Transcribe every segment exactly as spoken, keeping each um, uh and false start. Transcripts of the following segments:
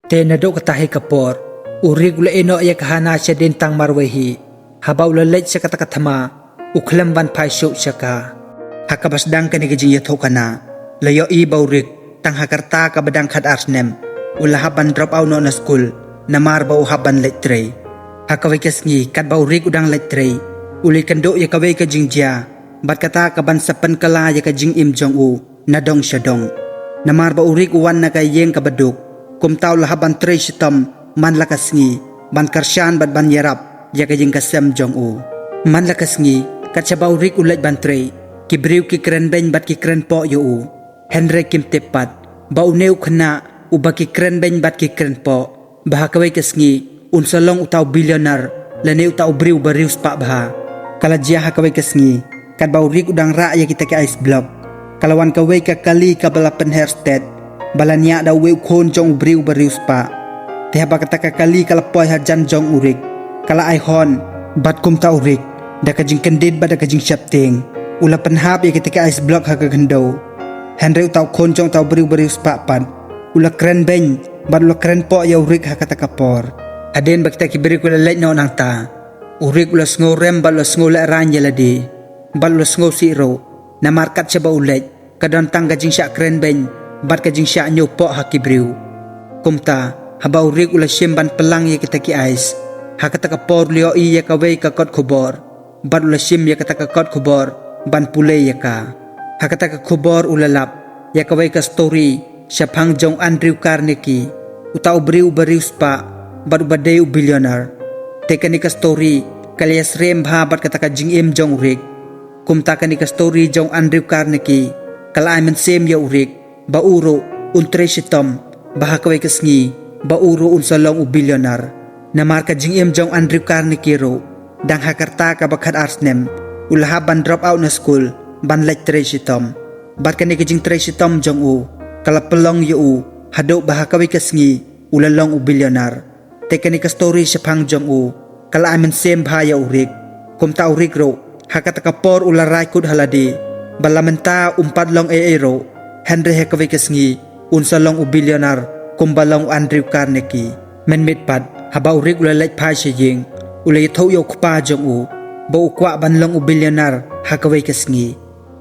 Te naduh kata hi ka por, u Rick u la ïehnoh ïa ka Hana shadien tang marwei hi. Haba u la leit sha kata ka thma, u khlem ban phai shuh sha ka. Ha kaba sdang kane ka jingïathuhkhana, la ïohi ba u Rick, tang ha ka rta kaba dang khatar snem, u la hap ban drop out noh na skul, namar ba u hap ban leit trei. Ha kawei ka sngi, katba u Rick u dang leit trei, u la ïakynduh ïa kawei ka jingjia, bad kata ka ban sa pynkylla ïa ka jingim jong u na dong sha dong. Namar ba u Rick u wan na ka ïing kaba duk, kumta u la hap ban trei shitom man la ka sngi, ban kyrshan bad ban ïarap ïa ka ïing ka sem jong u. Man la ka sngi, kat shaba u Rick u leit ban trei, ki briew ki kren beiñ bad ki kren poh ïa u. Hynrei kim tip pat ba une u khynnah uba ki kren beiñ bad ki kren poh, ba ha kawei ka sngi un sa long uta u billionaire, lane uta u briew ba riewspah bha. Ka la jia ha kawei ka sngi, katba u Rick u dang rah ïa kita ki ice block, ka la wan kawei ka kali kaba la pynher stet, ba la niah da uwei u khun jong u briew ba riewspah. Te haba kata ka kali ka la poi hajan jong u Rick, ka la ai hon, bad kumta u Rick, da ka jingkyndit bad da ka jingsheptieng, u la pynhap ïa kita ki ice block ha ka khyndew. Hynrei uta u khun jong uta u briew ba riewspah pat, u la kren beiñ bad u la kren poh ïa u Rick ha kata ka por. Hadien ba kita ki briew ki la leit noh nangta, u Rick u la sngewrem bad u la sngewlehraiñ ïa lade, bad u la sngewsih ruh, namar kat shaba u leit, ka don tang ka jingshah kren beiñ bad ka jingshah ñiew poh ha ki briew. Kumta, haba u Rick u la shim ban pyllang ïa kita ki ice, ha kata ka por u la ïohi ïa kawei ka kot khubor, bad u la shim ïa kata ka kot khubor ban pule ïa ka. Ha kata ka khubor u la lap ïa kawei ka story shaphang jong Andrew Carnegie, uta u briew ba riewspah bad uba dei u billionaire. Te kane ka story ka la ïasyriem bha bad kata ka jingim jong u Rick. Kumta kane ka story jong Andrew Carnegie ka la ai mynsiem ïa u Rick ba u ruh un trei shitom, ba ha kawei ka sngi ba u ruh un sa long u billionaire. Namar ka jingim jong Andrew Carnegie ruh, dang ha ka rta kaba khatar snem, u la hap ban drop out na skul ban leit trei shitom. Bad kane ka jingtrei shitom jong u ka la pynlong ïa u, haduh ba ha kawei ka sngi u la long u billionaire. Te kane ka story shaphang jong u ka la ai mynsiem bha ïa u Rick. Kumta u Rick ruh, ha kata ka por u la rai kut ha lade ba la mynta um pat long ei ei ruh, hynrei ha kawei ka sngi un sa long u billionaire kumba long u Andrew Carnegie. Mynmiet pat, haba u Rick u la leit phai sha ïing, u la ïathuh ïa u kpa jong u ba u kwah ban long u billionaire ha kawei ka sngi.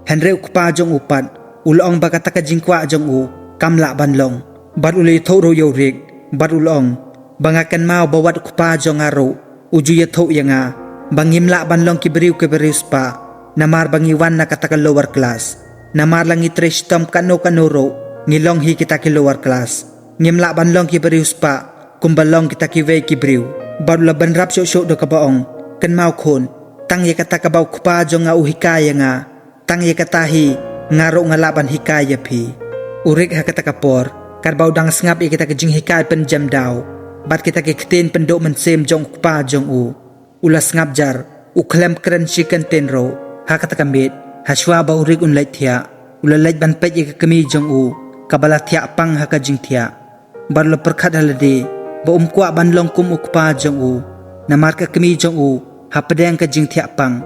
Hynrei u kpa jong u pat u la ong ba kata ka jingkwah jong u kam lah ban long. Bad u la ïathuh ruh ïa u Rick, bad u la ong ba nga kynmaw ba wat u kpa jong nga ruh u ju ïathuh ïa nga ba ngim lah ban long ki briew kiba riewspah, namar ba ngi wan na kata ka lower class. Namar la ngi trei shitom katno katno ruh, ngi long hi kita ki lower class. Ngim lah ban long kiba riewspah kumba long kita kiwei ki briew. Bad u la bynrap shuh shuh da kaba ong, kynmaw khun, tang ïa kata kaba u kpa jong nga u hikai ïa nga, tang ïa kata hi nga ruh nga lah ban hikai ïa phi. U Rick ha kata ka por, katba u dang sngap ïa kita ki jinghikai pynjem daw bad kita ki ktien pynduh mynsiem jong u kpa jong u, u la sngap jar, u khlem kren shi kyntien ruh. Ha kata ka miet, ha shuwa ba u Rick un leit thiah, u la leit ban peit ïa ka kmie jong u kaba la thiah pang ha ka jingthiah. Bad u la pyrkhat ha lade ba um kwah ban long kum u kpa jong u, namar ka kmie jong u hapdeng ka jingthiah pang.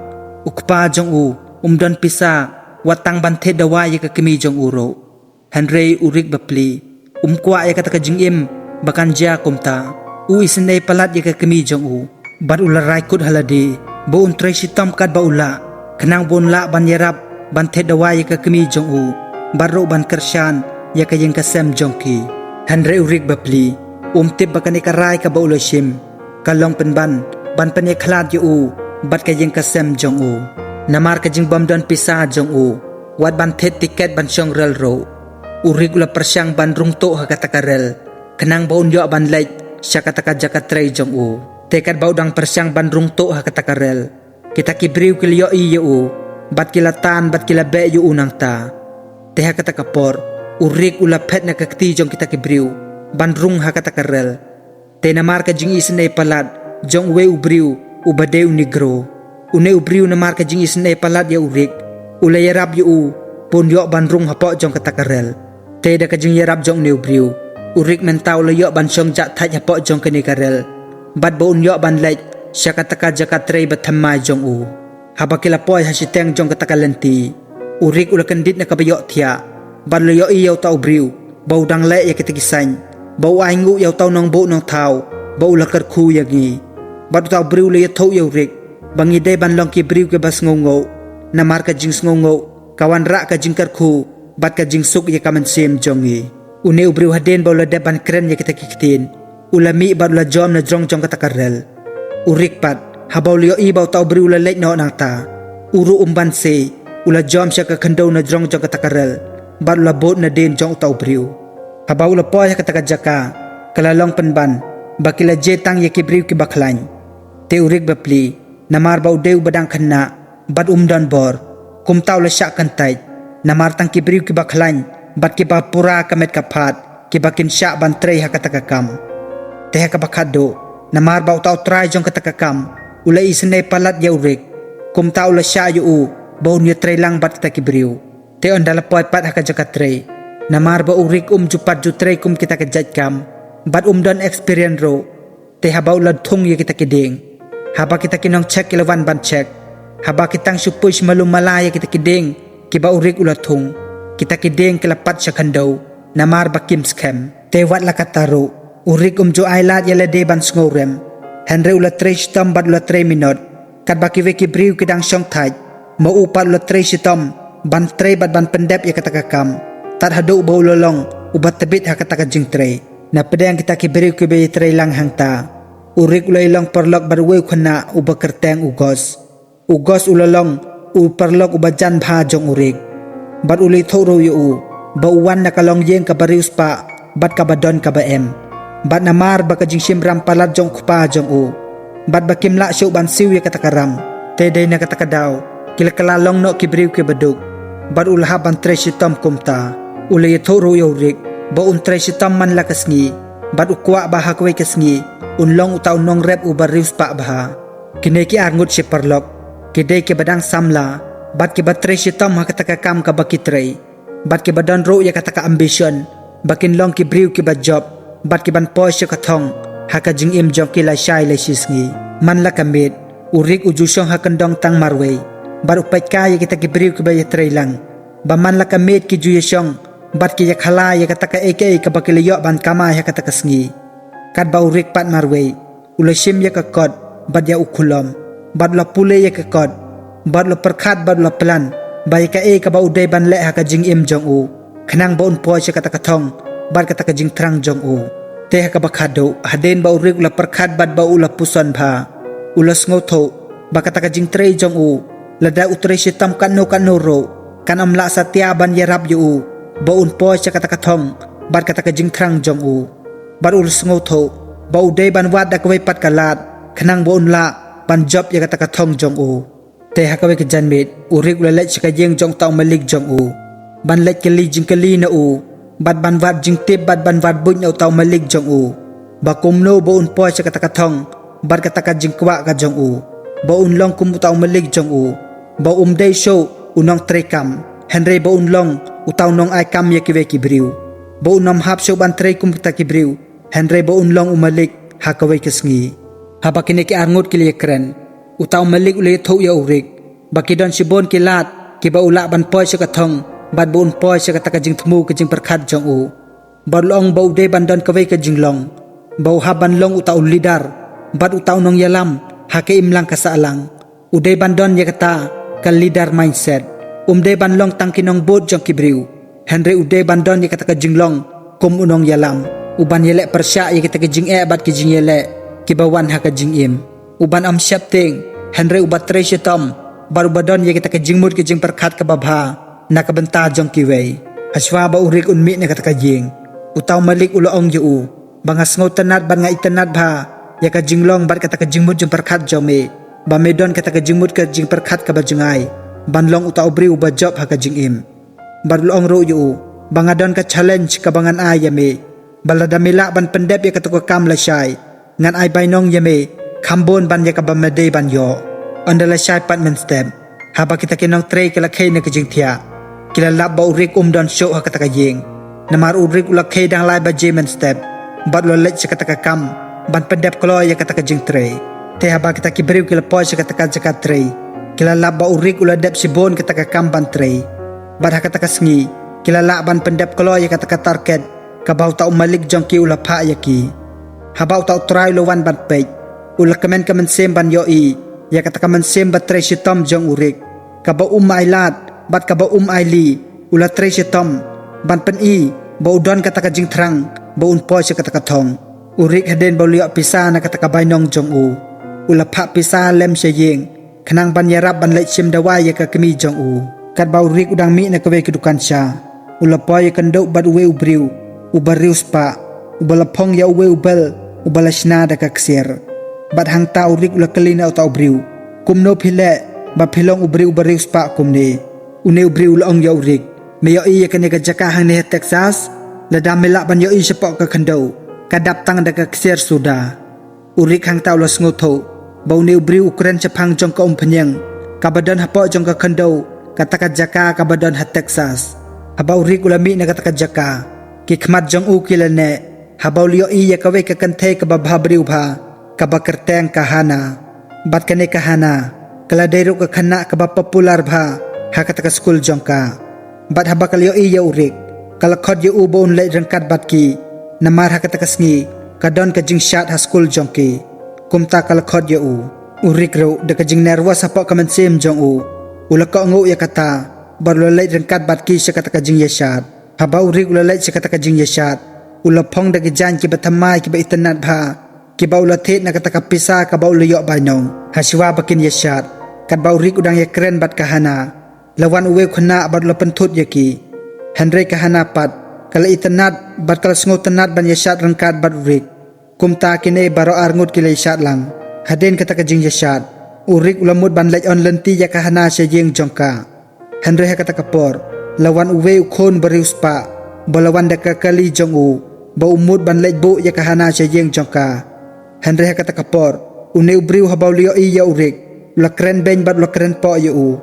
U kpa jong u um don pisa wat tang ban thied dawai ïa ka kmie jong u ruh. Hynrei u Rick bapli um kwah ïa kata ka jingim ba kan jia kumta. U isynei palat ïa ka kmie jong u, bad u la rai kut ha lade ba un trei shitom katba u lah, khnang ba un lah ban ïarap ban thied dawai ïa ka kmie jong u, bad ruh ban kyrshan ïa ka ïing ka sem jong ki. Hynrei u Rick bapli um tip ba kane ka rai kaba u la shim ka long pynban ban pynïakhlad ïa u bad ka ïing ka sem jong u. Namar ka jingbym don pisa jong u, wat ban thied tiket ban shong rel ruh, u Rick u la pyrshang ban rung tuh ha kata ka rel, khnang ba un ïoh ban leit sha kata ka jaka trei jong u. Te katba u dang pyrshang ban rung tuh ha kata ka rel, kita ki briew ki la ïohi ïa u, bad ki la tan bad ki la beh ïa u nangta. Te ha kata ka por, u Rick u la phet na ka kti jong kita ki briew ban rung ha kata ka rel. Te namar ka jingisynei palat jong uwei u briew uba dei u Negro, une u briew namar ka jingisynei palat ïa u Rick, u la ïarap ïa u ba un ïoh ban rung hapoh jong kata ka rel. Te da ka jingïarap jong une u briew, u Rick mynta u la ïoh ban shong jah thait hapoh jong kane ka rel, bad ba un ïoh ban leit sha kata ka jaka trei ba thymmai jong u. Haba ki la poi ha shiteng jong kata ka lynti, u Rick u la kyndit na kaba ïohthiah, bad u la ïohi ïa uta u briew ba u dang leh ïa kita ki saiñ ba u ainguh ïa uta u nongbuh nongthaw ba u la kyrkhu ïa ngi. Bad uta u briew u la ïathuh ïa u Rick ba ngi dei ban long ki briew kiba sngewnguh, namar ka jingsngewnguh ka wanrah ka jingkyrkhu bad ka jingsuk ïa ka mynsiem jong ngi. Une u briew hadien ba u la dep ban kren ïa kita ki ktien, u la mih bad u la jom na jrong jong kata ka rel. U Rick pat, haba u la ïohi ba uta u briew u la leit noh nangta, u ruh um banse, u la jom sha ka khyndew na jrong jong kata ka rel bad u la bud nadien jong uta u briew. Haba u la poi ha kata ka jaka, ka la long pynban ba ki la jia tang ïa ki briew kiba khlaiñ. Te u Rick u bapli, namar ba u dei uba dang khynnah bad um don bor. Kumta u la shah kyntait, namar tang ki briew kiba khlaiñ bad kiba pura ka met ka phad kiba kin shah ban trei ha kata ka kam. Te ha kaba khatduh, namar ba uta u trai jong kata ka kam u la isynei palat ïa u Rick, kumta u la shah ïa u ba un ïatrei lang bad kita ki briew. Te ynda la poi pat ha ka jaka trei, namar ba u Rick um ju pat ju trei kum kita ki jait kam bad um don experience ruh, te haba u la thung ïa kita ki dieng, haba kita ki nongcheck ki la wan ban check, haba ki tang shu poi shu malu mala ïa kita ki dieng kiba u Rick u la thung, kita ki dieng ki la pat sha khyndew namar ba kim skhem. Te wat la katta ruh, u Rick um ju ai lad ïa lade ban sngewrem, hynrei u la trei shitom bad u la trei minot. Katba kiwei ki briew ki dang shongthait, ma u pat u la trei shitom ban trei bad ban pyndep ïa kata ka kam, tad haduh ba u la long uba tbit ha kata ka jingtrei. Na pdeng kita ki briew kiba ïatrei lang hangta, u Rick u la ïalong paralok bad uwei u khynnah uba kyrteng u Gus. U Gus u la long u paralok uba jan bha jong u Rick, bad u la ïathuh ruh ïa u ba u wan na ka longïing kaba riewspah bad kaba don kaba em, bad namar ba ka jingshim ram palat jong u kpa jong u, bad ba kim lah shuh ban siew ïa kata ka ram, te dei na kata ka daw ki la kylla long noh ki briew kiba duk, bad u la hap ban trei shitom kumta. U la ïathuh ruh ïa u Rick ba un trei shitom man la ka sngi, bad u kwah ba ha kawei ka sngi un long uta u nongrep uba riewspah bha. Kine ki arngut shi paralok ki dei kiba dang samla bad kiba trei shitom ha kata ka kam kaba ki trei, bad kiba don ruh ïa kata ka ambition ba kin long ki briew kiba jop bad ki ban poi sha ka thong ha ka jingim jong ki lashai lashisngi. Man la ka miet, u Rick u ju shong ha kyndong tang marwei bad u peit kai ïa kita ki briew kiba ïatrei lang, ba man la ka miet ki ju ïashong bad ki ïakhala ïa kata kaei kaei kaba ki la ïoh ban kamai ha kata ka sngi. Katba u Rick pat marwei, u la shim ïa ka kot bad ïa u khulom, bad u la pule ïa ka kot, bad u la pyrkhat bad u la plan ba ïa kaei kaba u dei ban leh ha ka jingim jong u, khnang ba un poi sha kata ka thong bad kata ka jingthrang jong u. Te ha kaba khatduh, hadien ba u Rick u la pyrkhat bad ba u la puson bha, u la sngewthuh ba kata ka jingtrei jong u, lada u trei shitom katno katno ruh, kan ym lah satia ban ïarap ïa u ba un poi sha kata ka thong bad kata ka jingthrang jong u. Bad u la sngewthuh ba u dei ban wad da kawei pat ka lad, khnang ba un lah ban jop ïa kata ka thong jong u. Te ha kawei ka janmiet, u Rick u la leit sha ka ïing jong uta u malik jong u, ban leit kylli jingkylli na u, bad ban wad jingtip bad ban wad buit na uta u malik jong u, ba kumno ba un poi sha kata ka thong bad kata ka jingkwah ka jong u, ba un long kum uta u malik jong u, ba um dei shuh u nongtrei kam, hynrei ba un long uta u nongai kam ïa kiwei ki briew, ba un ym hap shuh ban trei kum kita ki briew, hynrei ba un long u malik ha kawei ka sngi. Haba kine ki arngut ki la ïakren, uta u malik u la ïathuh ïa u Rick ba ki don shibun ki lad kiba u lah ban poi sha ka thong bad ba un poi sha kata ka jingthmu ka jingpyrkhat jong u. Bad u la ong ba u dei ban don kawei ka jinglong, ba u hap ban long uta u leader bad uta u nongïalam ha ka imlang ka sahlang. U dei ban don ïa kata ka leader mindset. Um dei ban long tang ki nongbud jong ki briew, hynrei u dei ban don ïa kata ka jinglong kum u nongïalam, u ban ïaleh pyrshah ïa kita ki jingeh bad ki jingïaleh kiba wan ha ka jingim, u ban ym sheptieng, hynrei uba trei shitom bad uba don ïa kita ki jingmut ki jingpyrkhat kaba bha na ka bynta jong kiwei. Hashwa ba u Rick un mih na kata ka ïing, uta u malik u la ong ïa u ba nga sngewtynnat bad nga itynnat bha ïa ka jinglong bad kata ka jingmut jingpyrkhat jong me, ba me don kata ka jingmut ka jingpyrkhat kaba jngai ban long uta u briew uba jop ha ka jingim. Bad u la ong ruh ïa u ba nga don ka challenge kaba ngan ai ïa me, ba lada me lah ban pyndep ïa kata ka kam lashai, ngan ai bainong ïa me kham bun ban ïa kaba me dei ban ïoh. Ynda lashai pat mynstep, haba kita ki nongtrei ki la khie na ka jingthiah, ki la lap ba u Rick um don shuh ha kata ka ïing, namar u Rick u la khie dang lai baje mynstep bad u la leit sha kata ka kam ban pyndep kloi ïa kata ka jingtrei. Te haba kita ki briew ki la poi sha kata ka jaka trei, ki la lap ba u Rick u la dep shibun kata ka kam ban trei. Bad ha kata ka sngi ki la lah ban pyndep kloi ïa kata ka target kaba uta u malik jong ki u la phah ïa ki. Haba uta u trai u la wan ban peit, u la kmen ka mynsiem ban ïohi ïa kata ka mynsiem ba trei shitom jong u Rick, kaba um ailad bad kaba um aili. U la trei shitom ban pyni ba u don kata ka jingthrang ba un poi sha kata ka thong. U Rick hadien ba u la ïoh pisa na kata ka bainong jong u, u la phah pisa lem sha ïing khnang ban ïarap ban leit shim dawai ïa ka kmie jong u. Katba u Rick u dang mih na kawei ka dukan sha, u la poi ïakynduh bad uwei u briew uba riewspah, uba la phong ïa uwei u bel uba la shna da ka ksiar. Bad hangta u Rick u la kylli na uta u briew, kumno phi leh ba phi long u briew uba riewspah kumne? Une u briew u la ong ïa u Rick, me ïohi ïa kane ka jaka hangne ha Texas? Lada me lah ban ïohi shapoh ka khyndew, ka dap tang da ka ksiar suda. U Rick hangta u la sngewthuh ba une u briew u kren shaphang jong ka umphniang kaba don hapoh jong ka khyndew, kata ka jaka kaba don ha Texas. Haba u Rick u la mih na kata ka jaka, ki khmat jong u ki la neh haba u la ïohi ïa kawei ka kynthei kaba bha briew bha, kaba kyrteng ka Hana. Bad kane ka Hana ka la dei ruh ka khynnah kaba popular bha ha kata ka skul jong ka. Bad haba ka la ïohi ïa u Rick, ka la khot ïa u ba un leit ryngkat bad ki, namar ha kata ka sngi ka don ka jingshad ha skul jong ki. Kumta ka la khot ïa u. U Rick ruh da ka jingnervous hapoh ka mynsiem jong u, u la kohnguh ïa kata bad u la leit ryngkat bad ki sha kata ka jingïashad. Haba u Rick u la leit sha kata ka jingïashad, u la phong da ki jaiñ kiba thymmai kiba itynnad bha, kiba u la thied na kata ka pisa kaba u la ïoh bainong. Hashwa ba kin ïashad, katba u Rick u dang ïakren bad ka Hana, la wan uwei u khynnah bad u la pynthut ïa ki. Hynrei ka Hana pat ka la itynnad bad ka la sngewtynnad ban ïashad ryngkat bad u Rick. Kumta kine baroh arngut ki la ïashad lang. Hadien kata ka jingïashad, u Rick u la mut ban leit on lynti ïa ka Hana sha ïing jong ka. Hynrei ha kata ka por la wan uwei u khun ba riewspah, ba la wan da ka kali jong u, ba u mut ban leit buh ïa ka Hana sha ïing jong ka. Hynrei ha kata ka por une u briew haba u la ïohi ïa u Rick, u la kren beiñ bad u la kren poh ïa u.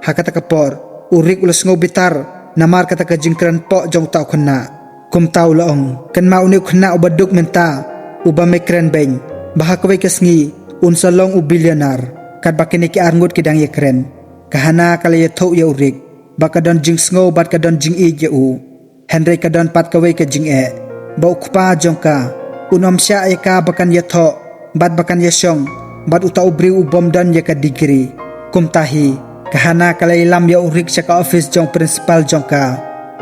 Ha kata ka por u Rick u la sngew bitar namar kata ka jingkren poh jong uta u khynnah. Kumta u la ong, kynmaw une u khynnah uba duk mynta, uba me kren beiñ, ba ha kawei ka sngi un sa long u billionaire. Katba kine ki arngut ki dang ïakren, ka Hana ka la ïathuh ïa u Rick ba ka don jingsngew bad ka don jingïeit ïa u. Hynrei ka don pat kawei ka jingeh, ba u kpa jong ka un ym shah ïa ka ba kan ïathoh bad ba kan ïashong bad uta u briew u bym don ïa ka degree. Kumta hi ka Hana ka la ïalam ïa u Rick sha ka office jong u principal jong ka,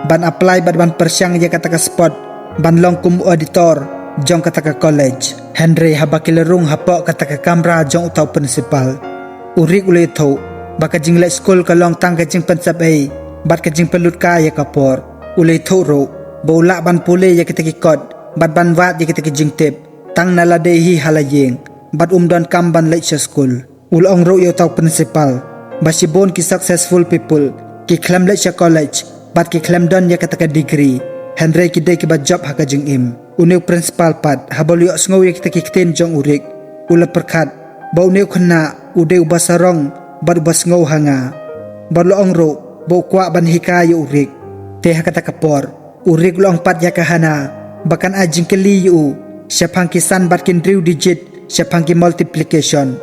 ban apply bad ban pyrshang ïa kata ka spot ban long kum u auditor jong kata ka college. Hynrei haba ki la rung hapoh kata ka kamra jong uta u principal, u Rick u la ïathuh ba ka jingleit skul ka long tang ka jingpynsep ei bad ka jingpynlut kai ïa ka por. U la ïathuh ruh ba u lah ban pule ïa kita ki kot bad ban wad ïa kita ki jingtip tang na lade hi ha la ïing, bad um don kam ban leit sha skul. U la ong ruh ïa uta u principal ba shibun ki successful people ki khlem leit sha college bad ki khlem don ïa kata ka degree, hynrei ki dei kiba jop ha ka jingim. Une u principal pat haba u la ïohsngew ïa kita ki ktien jong u Rick, u la pyrkhat ba une u khynnah u dei uba sarong bad uba sngew ha nga. Bad u la ong ruh ba u kwah ban hikai ïa u Rick. Te ha kata ka por u Rick u la ong pat ïa ka Hana ba kan ai jingkylli ïa u shaphang ki san bad ki hynriew digit shaphang ki multiplication.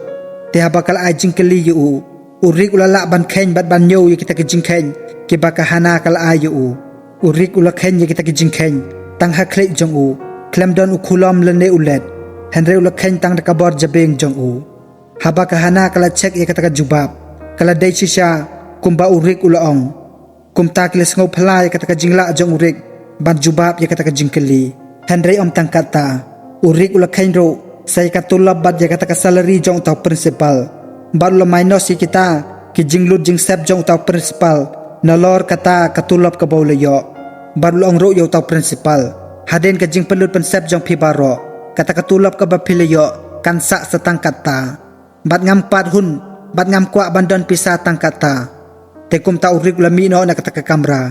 Te haba ka la ai jingkylli ïa u, u Rick u la lah ban kheiñ bad ban ñiew ïa kita ki jingkheiñ kiba ka Hana ka la ai ïa u. U Rick u la kheiñ ïa kita ki jingkheiñ tang ha khlieh jong u, khlem don u khulom lane u let, hynrei u la kheiñ tang da ka bor jabieng jong u. Haba ka Hana ka la check ïa kata ka jubab, ka la dei shisha kumba u Rick u la ong. Kumta ki la sngew phylla ïa kata ka jinglah jong u Rick ban jubab ïa kata ka jingkylli. Hynrei ym tang katta, u Rick u la kheiñ ruh sa ïa ka tulop bad ïa kata ka salary jong uta u principal, bad u la minus ïa kita ki jinglut jingsep jong uta u principal nalor kata ka tulop kaba u la ïoh. Bad u la ong ruh ïa uta u principal, hadien ka jingpynlut pynsep jong phi baroh, kata ka tulop kaba phi la ïoh kan sah sa tang katta. Bad ngam pat hun, bad ngam kwah ban don pisa tang katta. Te kumta u Rick u la mih noh na kata ka kamra.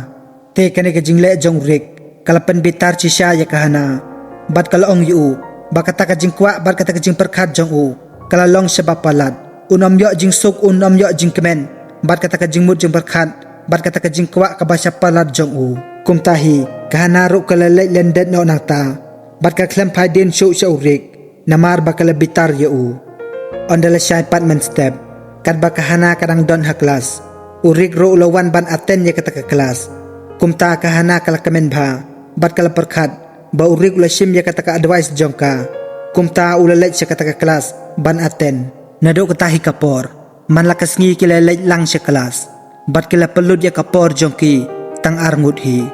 Te kane ka jingleh jong u Rick ka la pynbitar shisha ïa ka Hana, bad ka la ong ïa u ba kata ka jingkwah bad kata ka jingpyrkhat jong u ka la long shaba palat. Un ym ïoh jingsuk, un ym ïoh jingkmen bad kata ka jingmut jingpyrkhat bad kata ka jingkwah kaba sha palat jong u. Kumta hi ka Hana ruh ka la leit lyndet noh nangta, bad ka khlem phai dien shuh sha u Rick namar ba ka la bitar ïa u. Ynda la shai pat mynstep, katba ka Hana ka dang don ha klas, u Rick ruh u la wan ban attend ïa kata ka klas. Kumta ka Hana ka la kmen bha bad ka la pyrkhat Ba u Rick u la shim ïa kata ka advice jong ka, kumta u la leit sha kata ka klas ban attend. Naduh kata hi ka por, man la ka sngi ki la leit lang sha klas, bad ki la pynlut ïa ka por jong ki tang ar ngut hi.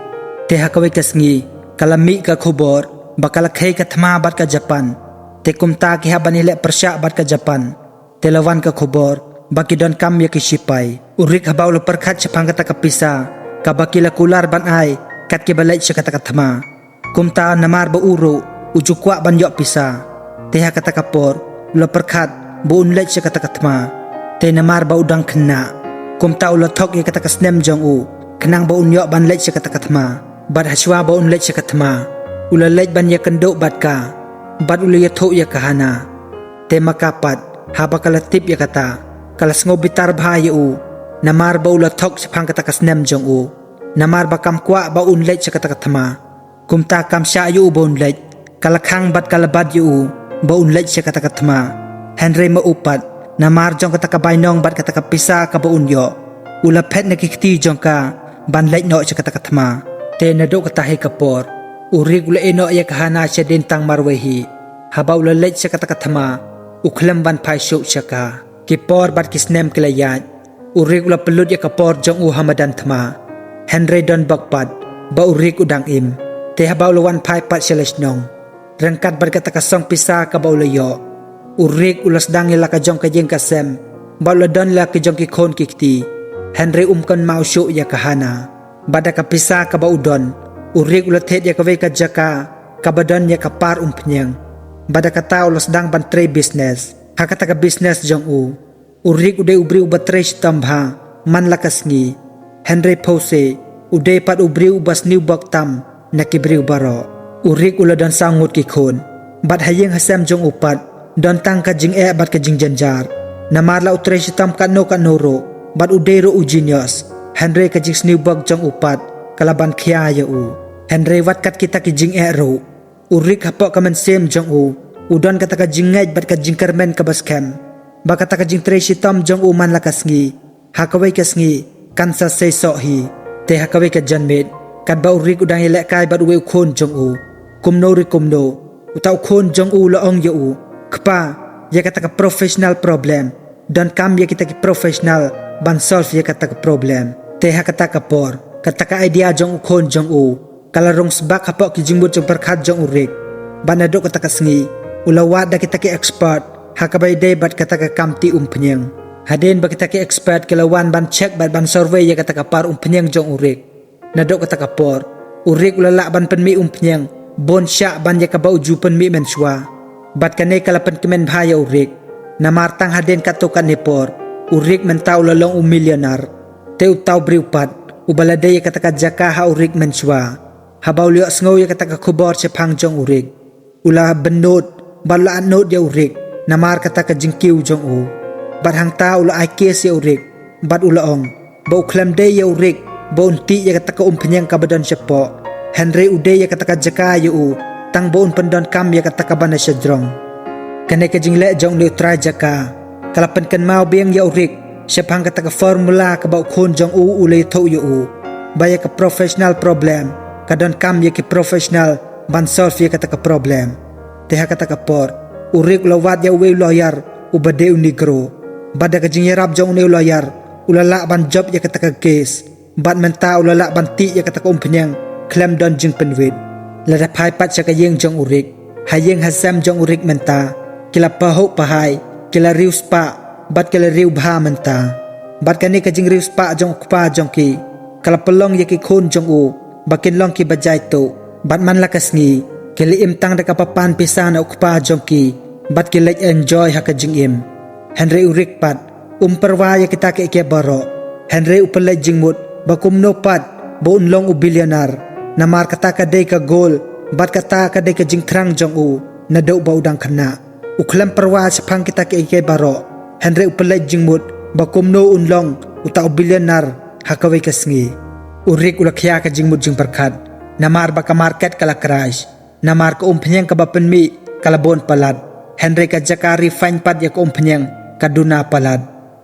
Te ha kawei ka sngi, ka la mih ka khubor ba ka la khei ka thma bad ka Japan. Te kumta ki hap ban ïaleh pyrshah bad ka Japan. Te la wan ka khubor ba ki donkam ïa ki shipai. U Rick haba u la pyrkhat shaphang kata ka pisa kaba ki la kular ban ai kat kiba leit sha kata ka thma, kumta namar ba u ruh u ju kwah ban ïoh pisa, te ha kata ka por u la pyrkhat ba un leit sha kata ka thma. Te namar ba u dang khynnah, kumta u la thok ïa kata ka snem jong u khnang ba un ïoh ban leit sha kata ka thma. Bad hashwa ba un leit sha ka thma, u la leit ban ïakynduh bad ka, bad u la ïathuh ïa ka Hana. Te ma ka pat, haba ka la tip ïa kata, ka la sngew bitar bha ïa u, namar ba u la thok shaphang kata ka snem jong u, namar ba kam kwah ba un leit sha kata ka thma. Kumta kam shah ïa u ba un leit, ka la khang bad ka la bat ïa u ba un leit sha kata ka thma. Hynrei ma u pat, namar jong kata ka bainong bad kata ka pisa kaba un ïoh, u la phet na ki kti jong ka ban leit noh sha kata ka thma. Te naduh kata hi ka por, u Rick u la ïeh noh ïa ka Hana shadien tang marwei hi. Haba u la leit sha kata ka thma, u khlem ban phai shuh sha ka. Ki por bad ki snem ki la ïaid, u Rick u la pynlut ïa ka por jong u ha madan thma. Hynrei don bok pat ba u Rick u dang im. Te haba u la wan phai pat sha la shnong, ryngkat bad kata ka song pisa kaba u la ïoh, u Rick u la sdang ïa la ka jong ka ïing ka sem, bad u la don la ki jong ki khun ki kti. Hynrei um kynmaw shuh ïa ka Hana. Bad da ka pisa kaba u don, u Rick u la thied ïa kawei ka jaka kaba don ïa ka par umphniang. Bad da kata u la sdang ban trei business ha kata ka business jong u. U Rick u dei u briew uba trei shitom bha man la ka sngi. Hynrei phewse, u dei pat u briew uba sniew bok tam na ki briew baroh. U Rick u la don saw ngut ki khun, bad ha ïing ha sem jong u pat don tang ka jingeh bad ka jingjynjar. Namar la u trei shitom katno katno ruh, bad u dei ruh u genius, hynrei ka jingsniew bok jong u pat ka la ban khia ïa u. Hynrei wat kat kita ki jingeh ruh, u Rick hapoh ka mynsiem jong u, u don kata ka jingngeit bad ka jingkyrmen kaba skhem ba kata ka jingtrei shitom jong u man la ka sngi, ha kawei ka sngi kan sa seisoh hi. Te ha kawei ka janmiet, katba u Rick u dang ïalehkai bad uwei u khun jong u, kumno re kumno, uta u khun jong u u la ong ïa u, "Kpa, ïa kata ka professional problem, donkam ïa kita ki professional ban solve ïa kata ka problem." Te ha kata ka por, kata ka idea jong u khun jong u ka la rung sbak hapoh ki jingmut jingpyrkhat jong u Rick. Bad naduh kata ka sngi, u la wad da kita ki expert ha kaba ïadei bad kata ka kam tih umphniang. Hadien ba kita ki expert ki la wan ban check bad ban survey ïa kata ka par umphniang jong u Rick, naduh kata ka por, u Rick u la lah ban pynmih umphniang bun shah ban ïa kaba u ju pynmih mynshuwa. Bad kane ka la pynkmen bha ïa u Rick, namar tang hadien katto katne por, u Rick mynta u la long u millionaire. Te uta u briew pat, uba la dei ïa kata ka jaka ha u Rick mynshuwa, haba u la ïohsngew ïa kata ka khubor shaphang jong u Rick, u la bynnud bad u la atnud ïa u Rick namar kata ka jingkiew jong u. Bad hangta u la ai case ïa u Rick, bad u la ong ba u khlem dei ïa u Rick ba un tih ïa kata ka umphniang kaba don shapoh, hynrei u dei ïa kata ka jaka ïa u tang ba un pyndonkam ïa kata kaba na shajrong. Kane ka jingleh jong une u trai jaka ka la pynkynmaw biang ïa u Rick shaphang kata ka formula kaba u khun jong u u la ïathuh ïa u, ba ïa ka professional problem ka donkam ïa ki professional ban solve ïa kata ka problem. Te ha kata ka por, u Rick u la wad ïa uwei u lawyer uba dei u Negro. Bad da ka jingïarap jong une u lawyer, u la lah ban jop ïa kata ka case. Bad mynta u la lah ban tih ïa kata ka umphniang khlem don jingpynwit. Lada phai pat sha ka ïing jong u Rick, ha ïing ha sem jong u Rick mynta, ki la pahuh pahai, ki la riewspah, bad ki la riewbha mynta. Bad kane ka jingriewspah jong u kpa jong ki ka la pynlong ïa ki khun jong u ba kin long kiba jaituh. Bad man la ka sngi, ki la im tang da kaba pan pisa na u kpa jong ki, bad ki leit enjoy ha ka jingim. Hynrei u Rick pat, um pyrwa ïa kita kiei kiei baroh, hynrei u pynleit jingmut ba kumno pat ba un long u billionaire. Namar kata ka dei ka goal, bad kata ka dei ka jingthrang jong u naduh ba u dang khynnah. U khlem pyrwa shaphang kita kiei kiei baroh, hynrei u pynleit jingmut ba kumno un long uta u billionaire ha kawei ka sngi. U Rick u la khia ka jingmut jingpyrkhat, namar ba ka market ka la crash. Namar ka umphniang kaba pynmih ka la bun palat, hynrei ka jaka refine pat ïa ka umphniang ka duna palat.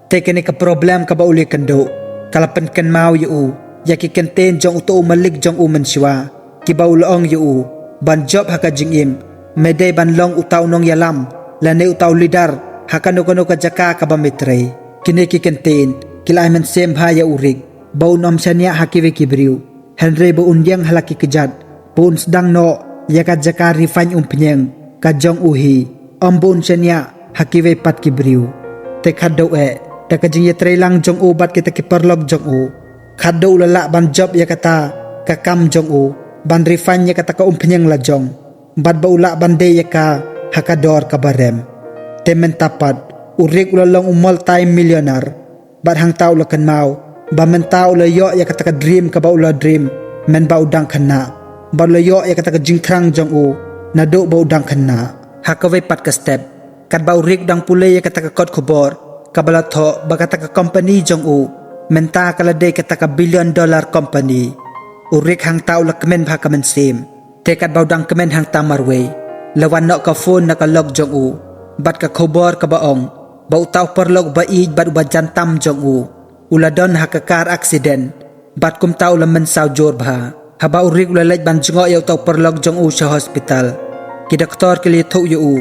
Te kane ka problem kaba u la ïakynduh ka la pynkynmaw ïa u ïa ki kyntien jong uta u malik jong u mynshuwa, kiba u la ong ïa u Ban jop ha ka jingim, me dei ban long uta u nongïalam lane uta u leader ha kano kano ka jaka kaba me trei. Kine ki kyntien ki la ai mynsiem bha ïa u Rick ba un ym shaniah ha kiwei ki briew, hynrei ba un ïeng ha la ki kjat, ba un sdang noh ïa ka jaka refine umphniang ka jong u hi, ym ba un shaniah ha kiwei pat ki briew. Te khatduh eh, da ka jingïatreilang jong u bad kita ki paralok jong u, khatduh u la lah ban jop ïa kata ka kam jong u ban refine ïa kata ka umphniang la jong, bad ba u lah ban die ïa ka ha ka dor kaba rem. Te mynta pat u Rick u la long u multi-millionaire, bad hangta u la kynmaw ba mynta u la ïoh ïa kata ka dream kaba u la dream mynba u dang khynnah, bad u la ïoh ïa kata ka jingthrang jong u naduh ba u dang khynnah. Ha kawei pat ka step, katba u Rick u dang pule ïa kata ka kot khubor kaba la thoh ba kata ka company jong u mynta ka la dei kata ka billion dollar company, u Rick hangta u la kmen bha ka mynsiem. Te katba u dang kmen hangta marwei, la wan noh ka phone na ka lok jong u bad ka khubor kaba ong ba uta u paralok ba ïeit bad uba jan tam jong u, u la don ha ka car accident, bad kumta u la mynsaw jur bha. Haba u Rick u la leit ban jngoh ïa uta u paralok jong u sha hospital, ki doktor ki la ïathuh ïa u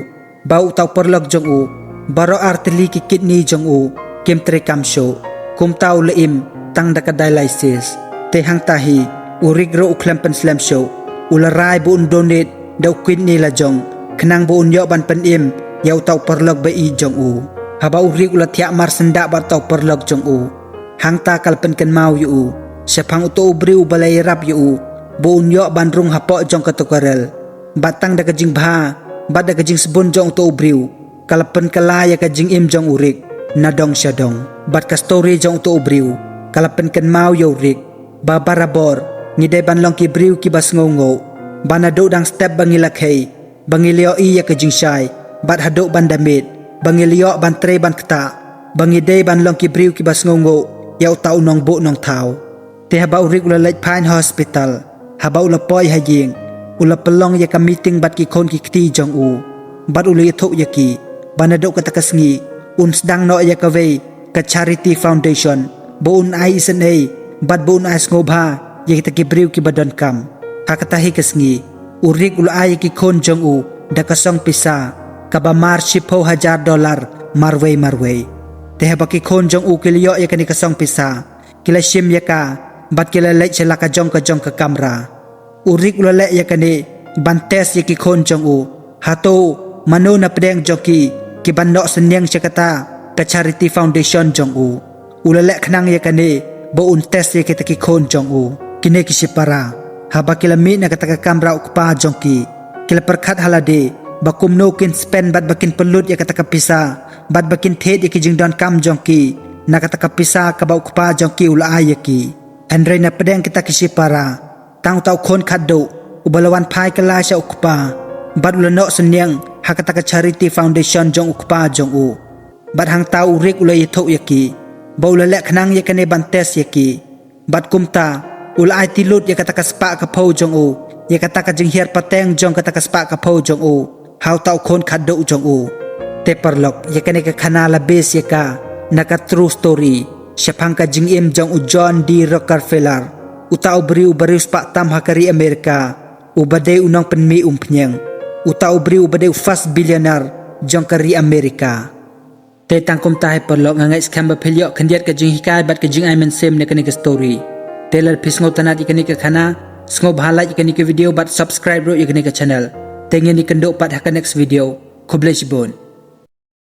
ba uta u paralok jong u, baroh artylli ki kidney jong u kim treikam shuh. Kumta u la im tang da ka dialysis. Te hangta hi u Rick ruh u khlem pynslem shuh, u la rai ba un donate da u kidney la jong, khnang ba un ïoh ban pynim ïa uta u paralok ba ïeit jong u. Haba u Rick u la thiah mar syndah bad uta u paralok jong u, hangta ka la pynkynmaw ïa u shaphang uta u briew ba la ïarap ïa u ba un ïoh ban rung hapoh jong kato ka rel. Bad tang da ka jingbha bad da ka jingsbun jong uta u briew, ka la pynkylla ïa ka jingim jong u Rick na dong sha dong. Bad ka story jong uta u briew ka la pynkynmaw ïa u Rick ba barabor ngi dei ban long ki briew kiba sngewnguh, ba naduh dang step ba ngi la khie, ba ngi la ïohi ïa ka jingshai, bad haduh ban da miet, ba ngi la ïoh ban trei ban ktah, ba ngi dei ban long ki briew kiba sngewnguh ïa uta u nongbuh nongthaw. Te haba u Rick u la leit phai na hospital, haba u la poi ha ïing, u la pynlong ïa ka meeting bad ki khun ki kti jong u, bad u la ïathuh ïa ki ba naduh kata ka sngi un sdang noh ïa kawei ka charity foundation, ba un ai isynei bad ba un ai sngewbha ïa kita ki briew kiba donkam. Ha kata hi ka sngi u Rick u la ai ïa ki khun jong u da ka song pisa kaba mar shiphew hajar dollar marwei marwei. Te haba ki khun jong u ki la ïoh ïa kane ka song pisa, ki la shim ïa ka bad ki la leit sha la ka jong ka jong ka kamra. U Rick u la leh ïa kane ban test ïa ki khun jong u, hato mano na pdeng jong ki ki ban noh synñiang sha kata ka charity foundation jong u. U la leh khnang ïa kane ba un test ïa kita ki khun jong u. Kine ki shipara, haba ki la mih na kata ka kamra u kpa jong ki, ki la pyrkhat ha lade ba kumno kin spend bad ba kin pynlut ïa kata ka pisa, bad ba kin thied ïa ki jingdonkam jong ki na kata ka pisa kaba u kpa jong ki u la ai ïa ki. Hynrei na pdeng kita ki shipara, tang uta u khun khatduh uba la wan phai kylla sha u kpa bad u la noh synñiang ha kata ka charity foundation jong u kpa jong u. Bad hangta u Rick u la ïathuh ïa ki ba u la leh khnang ïa kane ban test ïa ki. Bad kumta u la aiti lut ïa kata ka spah ka phew jong u, ïa kata ka jinghiar pateng jong kata ka spah ka phew jong u ha uta u khun khatduh jong u. Te paralok, ïa kane ka khana la base ïa ka na ka true story shaphang ka jingim jong u John D Rockefeller, uta u briew uba riewspah tam ha ka ri Amerika, uba dei u nongpynmih umphniang, uta u briew uba dei u first billionaire jong ka ri Amerika. Te tang kumta hi paralok, nga ngeit skhem ba phi la ïoh khyndiat ka jinghikai bad ka jingai mynsiem na kane ka story. Te lada phi sngewtynnat ïa kane ka khana, sngewbha like ïa kane ka video bad subscribe ruh ïa kane ka channel. Te ngin ïakynduh pat ha ka next video. Khublei shibun.